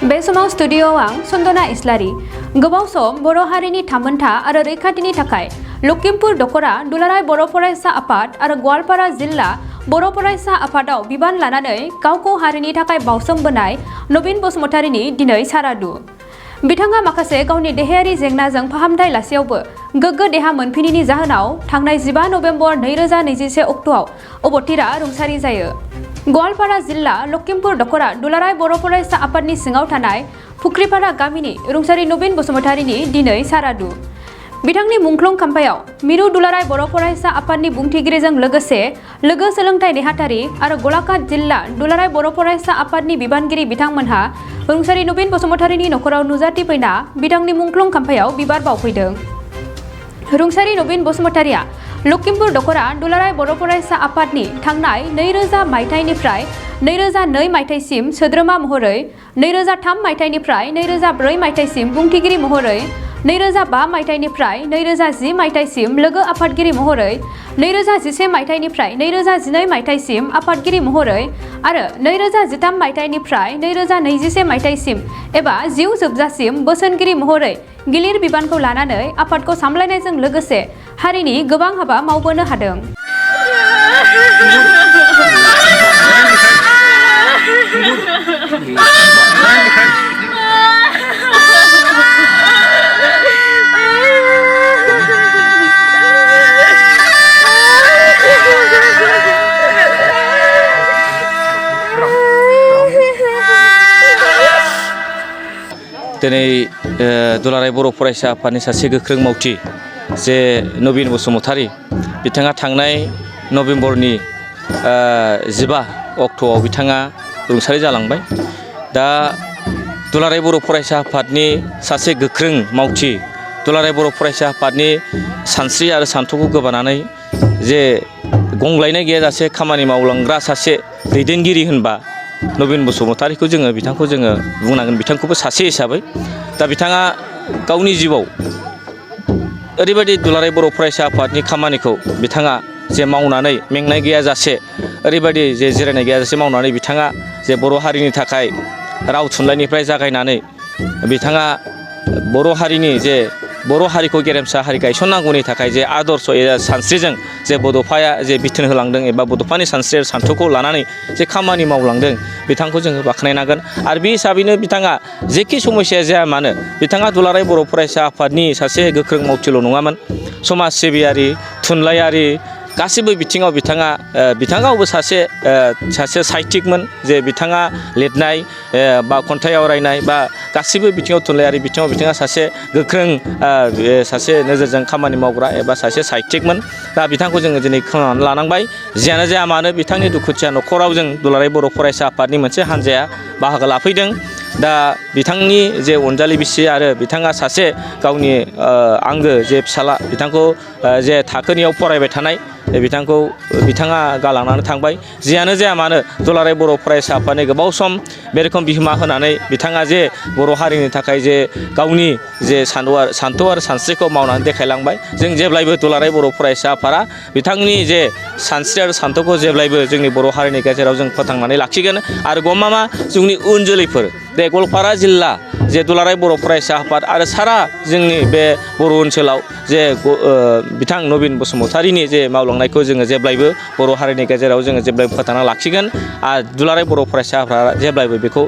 बे समाव स्टुडियोआव आं सन्दना इस्लारि गोबाव सम बर' हारिनि थामोनथा आरो रैखाथिनि थाखाय लखिमपुर दख'रा दुलाराय बर' फरायसा आफाद आरो गवालपारा जिल्ला बर' फरायसा आफादाव बिबान लानानै गावखौ हारिनि थाखाय बावसोमबोनाय नवीन बसुमतारीनि दिनै सारादु। बिथाङा माखासे गावनि देहायारि जेंनाजों फाहामथाय लासेयावबो गोग्गो देहा मोनफिनिनि जाहोनाव थांनाय 15 नभेम्बर 2021 अक्ट'आव अबथिरा रुंसारि जायो। गवालपारा जिल्ला लखिमपुर दख'रा दुलाराय बर' फरायसा आफादनि सिङाव थानाय फुख्रिपारा गामिनि रुंसारि नवीन बसुमतारीनि दिनै सारादु। बिथांनि मुंख्लं खाम्फायाव मिरु दुलाराय बर' फरायसा आफादनि बुंथिगिरिजों लोगोसे लोगो सोलोंथाइ नेहाथारि आरो गलाघाट जिल्ला दुलाराय बर' फरायसा आफादनि बिबानगिरि बिथांमोनहा रुंसारि नवीन बसुमतारीनि नखराव नुजाथि फैना बिथांनि मुंख्लं खाम्फायाव बिबार बावफैदों। रुंसारि नवीन बसुमतारीया लखिमपुर दख'रा दुलाराय बर' फरायसा आफादनि थांनाय 2000 मायथाइनिफ्राय 2002 मायथाइसिम सोद्रोमा महरै, 2003 मायथाइनिफ्राय 2004 मायथाइसिम बुंथिगिरि महरै, 2005 मायथाइनिफ्राय 2010 मायथाइसिम लोगो आफादगिरि महरै, 2011 मायथाइनिफ्राय 2012 मायथाइसिम आफादगिरि महरै आरो 2013 मायथाइनिफ्राय 2021 मायथाइसिम एबा जिउ जोबजासिम बोसोनगिरि महरै गिलिर बिबानखौ लानानै आफादखौ सामलायनायजों लोगोसे हारिनि गोबां हाबा मावबोनो हादों। दिनै दुलाराय बर' फरायसा आफादनि सासे गोख्रों मावथि जे नवीन बसुमतारी बिथाङा थांनाय नभेम्बरनि 15 अक्ट'आव बिथाङा रुंसारि जालांबाय। दा दुलाराय बर' फरायसा आफादनि सासे गोख्रों मावथि, दुलाराय बर' फरायसा आफादनि सानस्रि आरो सान्थौखौ गोबानानै जे गंग्लायनाय गैयाजासे खामानि मावलांग्रा सासे दैदेनगिरि होनबा नवीन बसुमतारीखौ बिथांखौ बुंनांगोन। बिथांखौबो सासे हिसाबै दा बिथाङा गावनि जिउआव ओरैबायदि दुलाराय बर' फरायसा आफादनि खामानिखौ बिथाङा जे मावनानै मेंनाय गैयाजासे, ओरैबायदि जे जिरायनाय गैयाजासे मावनानै बिथाङा जे बर' हारिनि थाखाय राव थुनलाइनिफ्राय जागायनानै बिथाङा बर' हारिनि जे बर' हारिखौ गेरेमसा हारि गायसननांगौनि थाखाय जे आदर्श सानस्रिजों जे बड'फाया जे बिथोन होलांदों एबा बड'फानि सानस्रि आरो सान्थौखौ लानानै जे खामानि मावलांदों बिथांखौ जोङो बाख्नायनांगोन। आरो बे हिसाबैनो बिथाङा जेखि समस्या जाया मानो बिथाङा दुलाराय बर' फरायसा आफादनि सासे गोख्रों मावथिल' नङामोन, समाज सिबियारि, थुनलाइयारि गासिबो बिथिङाव बिथाङाबो सासे साहित्यिकमोन। जे बिथाङा लिरनाय बा खन्थाइ आवरायनाय बा गासिबो बिथिङाव थुनलाइयारि बिथिङाव बिथाङा सासे गोख्रों सासे नोजोरजों खामानि मावग्रा एबा सासे साहित्यिकमोन। दा बिथांखौ जोङो दिनै खोमानानै लानांबाय। जियानो जाया मानो बिथांनि दुखुथिया न'खराव जों दुलाराय बर' फरायसा आफादनि मोनसे हान्जाया बाहागो लाफैदों। दा बिथांनि जे अनजालि बिसि आरो बिथाङा सासे गावनि आंगो जे फिसाला बिथांखौ जे थाखोनियाव फरायबाय थानाय बिथाङा गालांनानै थांबाय। जियानो जाया मानो दुलाराय बर' फरायसा आफादनि गोबाव सम बे रोखोम बिहोमा होनानै बिथाङा जे बर' हारिनि थाखाय जे गावनि जे सान्थौ आरो सानस्रिखौ मावनानै देखायलांबाय। जों जेब्लायबो दुलाराय बर' फरायसा आफादा बिथांनि जे सानस्रि आरो सान्थौखौ जेब्लायबो जोंनि बर' हारिनि गेजेराव जों फोथांनानै लाखिगोन। आरो गमामा जोंनि उन जोलैफोर बे गवालपारा जिल्ला जे दुलाराय बर' फरायसा आफाद आरो सारा जोंनि बे बर' ओनसोलाव जे बिथां नवीन बसुमतारीनि जे मावलांनायखौ जोङो जेब्लायबो बर' हारिनि गेजेराव जोङो जेब्लायबो फोथांना लाखिगोन। आरो दुलाराय बर' फरायसा आफादा जेब्लायबो बेखौ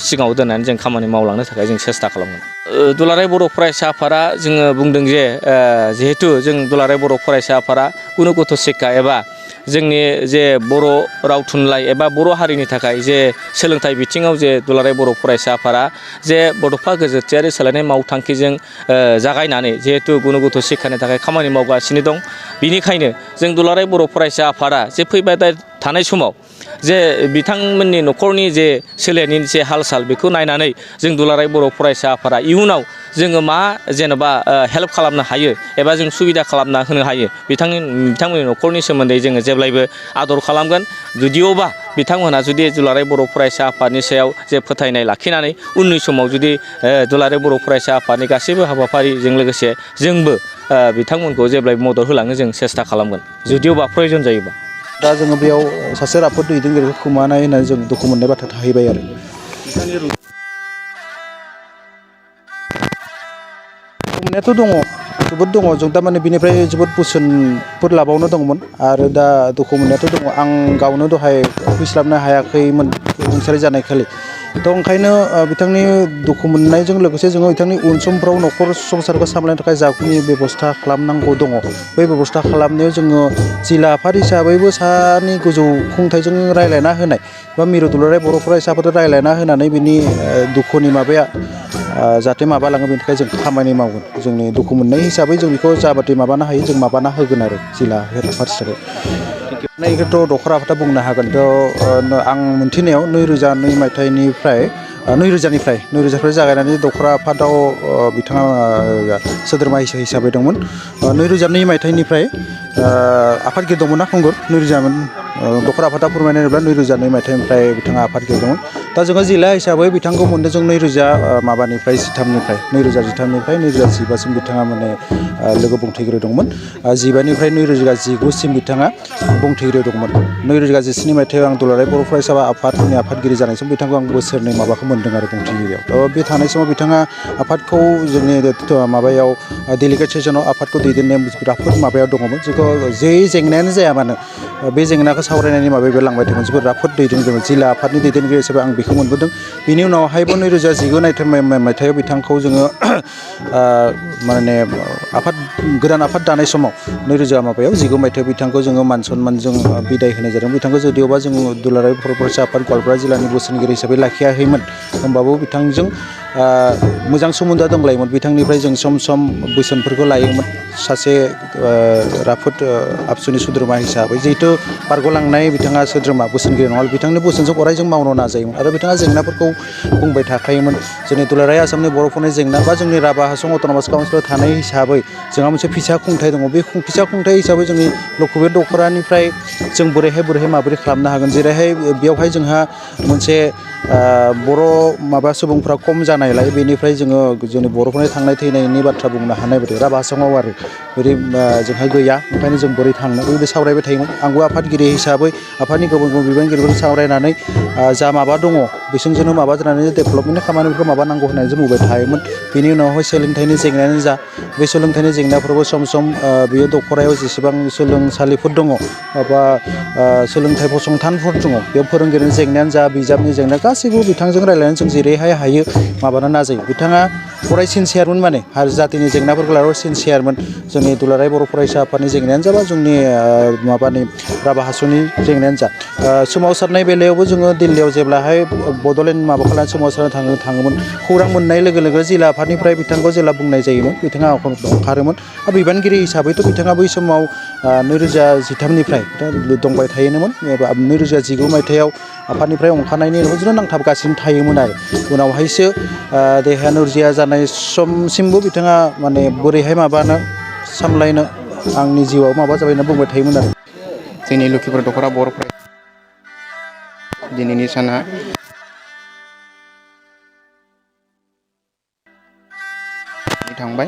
सिगाङाव दोननानै जों खामानि मावलांनो थाखाय जों सेस्था खालामगोन। दुलाराय बर' फरायसा आफादा जोङो बुंदों जे जिहेथु जों दुलाराय बर' फरायसा आफादा गुनु गथ' शिक्षा एबा जोंनि जे बर' राव थुनलाइ एबा बर' हारिनि थाखाय जे सोलोंथाइ बिथिङाव जे दुलाराय बर' फरायसा आफादा जे बड'फा गोजोरथियारि सोलायनाय मावथांखिजों जागायनानै जिहेथु गुनु गथ' शिक्षानि थाखाय खामानि मावगासिनो दं। बिनिखायनो जों दुलाराय बर' फरायसा आफादा जे फैबाय थानाय समाव जे बिथांमोननि न'खरनि जे सोलिनायनि जे हाल साल बेखौ नायनानै जों दुलाराय बर' फरायसा आफादा इयुनाव जोङो मा जेनेबा हेल्प खालामनो हायो एबा जों सुबिदा खालामना होनो हायो बिथांमोननि न'खरनि सोमोन्दै जोङो जेब्लायबो आदर खालामगोन। जुदिअबा बिथांमोनहा जुदि दुलाराय बर' फरायसा आफादनि सायाव जे फोथायनाय लाखिनानै उननि समाव जुदि दुलाराय बर' फरायसा आफादनि गासैबो हाबाफारिजों लोगोसे जोंबो बिथांमोनखौ जेब्लायबो मदद होलांनो जों सेस्था खालामगोन जुदिअबा प्रयजन जायोबा। दा जोङो बेयाव सासे राफोद दैदेनगिरिखौ खोमानाय होननानै जों दुखु मोननाय बाथ्रा थाहैबाय आरो। मोननायाथ' दङ जोबोद दङ जों दा माने बिनिफ्राय जोबोद बोसोनफोर लाबावनो दंमोन आरो दा दुखु मोननायाथ' दङ आं गावनो दहाय फैस्लाबनो हायाखैमोन रुंसारि जानाय खालि थ' ओंखायनो बिथांनि दुखु मोननायजों लोगोसे जोङो बिथांनि उन समफ्राव न'खर संसारखौ सामलायनो थाखाय जाखिनि बेब'स्था खालामनांगौ दङ बै बेब'स्था खालामनायाव जोङो जिल्ला आफाद हिसाबैबो सानि गोजौ खुंथायजों रायज्लायना होनाय बा मिरु दुलाराय बर' फरायसा आफादजों रायज्लायना होनानै बिनि दुखुनि माबाया जाहाथे माबालाङो बेनि थाखाय जों खामानि मावगोन जोंनि दुखु मोननाय हिसाबै जों बेखौ जाबादि माबानो हायो जों माबाना होगोन आरो जिल्ला आफाद हिसाबै बेखौथ' दख'र आफादा बुंनो हागोन थ' आं मोनथिनायाव 2002 मायथाइनिफ्राय 2000निफ्राय जागायनानै दख'र आफादाव बिथाङा सोद्रोमा हिसाबै दंमोन 2002 मायथाइनिफ्राय आफादगिरि दंमोन ना खुंगुर 2000मोन दख'र आफादा फोरमायनाय होनोब्ला 2002 मायथाइनिफ्राय बिथाङा आफादगिरि दंमोन दा जोङो जिल्ला हिसाबै बिथांखौ मोनदों जों 2013निफ्राय 2015सिम बिथाङा माने लोगो बुंथिगिरि दंमोन 15निफ्राय 2019सिम बिथाङा बुंथिगिरि दंमोन 2017 मायथाइयाव आं दुलाराय बर' फरायसा आफादनि आफादगिरि जानाय समाव बिथांखौ आं बोसोरनै माबाखौ मोन्दों आरो बुंथिगिरियाव थ' बे थानाय समाव बिथाङा आफादखौ जोंनि माबायाव डेलिगेट सेसनाव आफादखौ दैदेननाय राफोद माबायाव दङमोन जेखौ जे जेंनायानो जाया मानो बे जेंनाखौ सावरायनायनि माबायाव लांबाय थायोमोन जोबोद राफोद दैदेनगिरि जिल्ला आफादनि दैदेनगिरि हिसाबै आं बेखौ मोनबोदों बिनि उनावहायबो 2019 मायथाइयाव बिथांखौ जोङो माने गोदान आफाद दानाय समाव 19 मायथाइयाव बिथांखौ जोङो मान सनमानजों बिदाय होनाय जादों बिथांखौ जुदिअबा जों दुलाराय बर' फरायसा आफाद गवालपारा जिल्लानि बोसोनगिरि हिसाबै लाखियाखैमोन होमबाबो बिथांजों मोजां सोमोन्दोआ दंलायोमोन बिथांनिफ्राय जों सम सम बोसोनफोरखौ लायोमोन सासे राफोद आबसुनि सोद्रोमा हिसाबै जिहेथु बारग'लांनाय बिथाङा सोद्रोमा बोसोनगिरि नङा बिथांनि बोसोनजों अरायजों मावनो नाजायोमोन आरो बिथाङा जेंनाफोरखौ बुंबाय थाखायोमोन जोंनि दुलाराय आसामनि बर'फोरनि जेंना बा जोंनि राभा हासं अट'नमास काउन्सिलाव थानाय हिसाबै जोंहा मोनसे फिसा खुंथाय दङ बे फिसा खुंथाय हिसाबै जोंनि लखिमपुर दख'रानिफ्राय जों बोरैहाय माबोरै खालामनो हागोन जेरैहाय बेयावहाय जोंहा मोनसे बर' सुबुंफ्रा खम जानायलाय बेनिफ्राय जोङो जोंनि बर'फोरनि थांनाय थैनायनि बाथ्रा बुंनो हानाय बायदि राभा हासङाव आरो बिदि जोंहा गैया ओंखायनो जों बोरै थांनो बेबायदि सावरायबाय थायोमोन आंबो आफादगिरि हिसाबै आफादनि गुबुन गुबुन बिबानगिरिफोरखौ सावरायनानै जा माबा दङ बिसोरजोंनो माबा जानानै डेभेलपमेन्टनि खामानिफोरखौ माबा नांगौ होननानै जों बुंबाय थायोमोन बेनि उनावहाय सोलोंथाइनि जेंनायानो जा बे सोलोंथाइनि जेंनाफोरखौ सम सम बेयो दख'रायाव जेसेबां सोलोंसालिफोर दङ बा सोलोंथाइ फसंथानफोर दङ बेयाव फोरोंगिरिनि जेंनायानो जा बिजाबनि जेंना गासैबो बिथांजों रायज्लायनानै जों जेरैहाय हायो माबानो नाजायो बिथाङा अराय सिनसियारमोन माने हारि जातिनि जेंनाफोरखौ लानानै सिनसियारमोन जोंनि दुलाराय बर' फरायसा आफादनि जेंनायानो जा बा जोंनि माबानि राभा हासंनि जेंनायानो जा सोमावसारनाय बेलायावबो जोङो दिल्लीयाव जेब्लाहाय बड'लेण्ड माबा खालामनानै सोमावसारनो थाङोमोन खौरां मोननाय लोगो लोगो जिल्ला आफादनिफ्राय बिथांखौ जेला बुंनाय जायोमोन बिथाङा ओंखारोमोन आरो बिबानगिरि हिसाबैथ' बिथाङा बै समाव 2013निफ्राय दंबाय थायोमोन 2019 मायथाइयाव आफादनिफ्राय ओंखारनायनि उनाव बिदिनो नांथाबगासिनो थायोमोन आरो उनावहायसो देहाया नोरजिया जानाय समसिमबो बिथाङा माने बोरैहाय माबानो सामलायनो आंनि जिउआव माबा जाबाय होनना बुंबाय थायोमोन आरो जोंनि लखिमपुर दख'रा बर' फरायसा दिनैनि साना थांबाय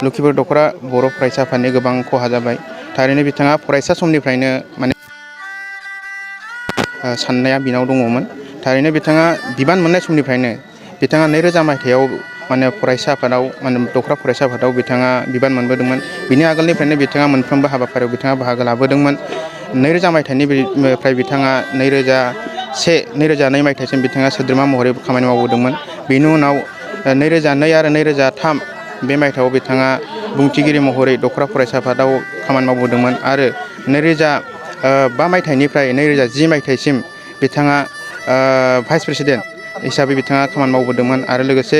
लखिमपुर दख'रा बर' फरायसा आफादनि गोबां खहा जाबाय थारैनो बिथाङा फरायसा समनिफ्रायनो माने साननाया बिनाव दङमोन थारैनो बिथाङा बिबान मोननाय समनिफ्रायनो बिथाङा 2000 मायथाइयाव माने फरायसा आफादाव माने दख'रा फरायसा आफादाव बिथाङा बिबान मोनबोदोंमोन बिनि आगोलनिफ्रायनो बिथाङा मोनफ्रोमबो हाबाफारियाव बिथाङा बाहागो लाबोदोंमोन 2000 मायथाइनिफ्राय बिथाङा 2002 मायथाइसिम बिथाङा सोद्रोमा महरै खामानि मावबोदोंमोन बेनि उनाव 2002 आरो 2003 बे मायथाइयाव बिथाङा बुंथिगिरि महरै दख'रा फरायसा आफादाव खामानि मावबोदोंमोन आरो 2005 मायथाइनिफ्राय 2010 मायथाइसिम बिथाङा भाइस प्रेसिडेन्ट हिसाबै बिथाङा खामानि मावबोदोंमोन आरो लोगोसे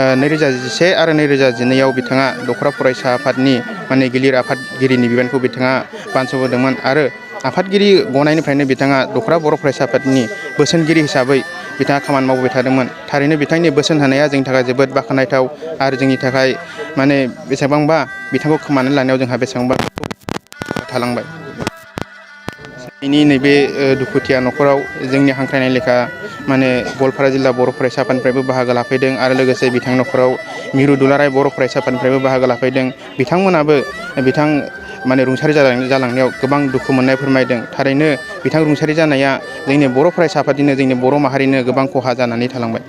2011 आरो 2012आव बिथाङा दख'रा फरायसा आफादनि माने गिलिर आफादगिरिनि बिबानखौ बिथाङा बानस'बोदोंमोन आरो आफादगिरि गनायनिफ्रायनो बिथाङा दख'रा बर' फरायसा आफादनि बोसोनगिरि हिसाबै बिथाङा खामानि मावबोबाय थादोंमोन थारैनो बिथांनि बोसोन होनाया जोंनि थाखाय जोबोद बाख्नायथाव आरो जोंनि थाखाय माने बेसेबांबा बिथांखौ खोमानानै लानायाव जोंहा बेसेबांबा थालांबाय नैबे दुखुथिया न'खराव जोंनि हांख्रायनाय लेखा माने गवालपारा जिल्ला बर' फरायसा आफादनिफ्रायबो बाहागो लाफैदों आरो लोगोसे बिथां न'खराव मिरु दुलाराय बर' फरायसा आफादनिफ्रायबो बाहागो लाफैदों बिथांमोनाबो बिथां माने रुंसारि जालांनायाव गोबां दुखु मोननाय फोरमायदों थारैनो बिथां रुंसारि जानाया जोंनि बर' फरायसा आफादनिनो जोंनि बर' माहारिनो गोबां खहा जानानै थालांबाय।